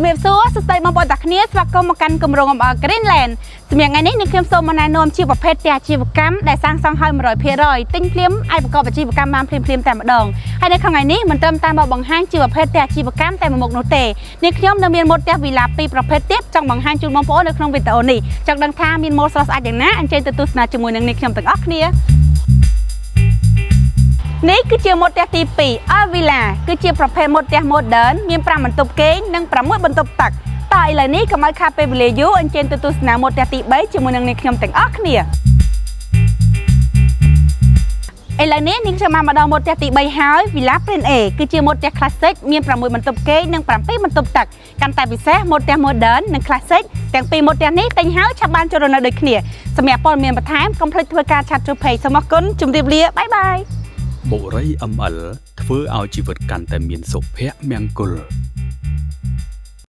ជំរាបសួរសួស្តីបងប្អូនទាំងគ្នាស្វាគមន៍មកកាន់គម្រោង MR Greenland សម្រាប់ថ្ងៃនេះនាងខ្ញុំសូមមកណែនាំជាប្រភេទផ្ទះអាជីវកម្មដែលសាងសង់ហើយ100%ទិញភ្លាមអាចប្រកបអាជីវកម្មបានភ្លាមៗតែម្ដងហើយនៅក្នុងថ្ងៃនេះមិនត្រឹមតែមកបង្ហាញជាប្រភេទផ្ទះអាជីវកម្មតែមួយមុខនោះទេនាងខ្ញុំនៅមានម៉ូដផ្ទះវីឡាពីរប្រភេទទៀតចង់បង្ហាញជូនបងប្អូននៅក្នុងវីដេអូនេះចង់ដឹងថាមានម៉ូដស្រស់ស្អាតយ៉ាងណាអញ្ជើញទៅទស្សនាជាមួយនឹងនាងខ្ញុំទាំងអស់គ្នានេះគឺជាម៉ូដផ្ទះទី2 Al Villa គឺជាប្រភេទម៉ូដផ្ទះ modern មាន5បន្ទប់គេងនិង6បន្ទប់ទឹកតោះឥឡូវនេះកុំឲ្យខាតពេលវេលាយូរអញ្ជើញទៅទស្សនាម៉ូដផ្ទះទី3ជាមួយនឹងនាងខ្ញុំទាំងអស់គ្នាឥឡូវនេះនាងខ្ញុំបានមកដល់ម៉ូដផ្ទះទី3ហើយ Villa Print A គឺជាម៉ូដផ្ទះ classic មាន6បន្ទប់គេងនិង7បន្ទប់ទឹកកាន់តែពិសេសម៉ូដផ្ទះ modern និង classic ទាំងពីរម៉ូដផ្ទះនេះទិញហើយឆាប់បានចូលរស់នៅដូចគ្នាសម្រាប់ព័ត៌មានបន្ថែមកុំភ្លេចធ្វើការ chat ចូល page សូមអរគុណជម្រាបលា bye bye. បុរី ML ធ្វើឲ្យជីវិតកាន់តែមានសុភមង្គល។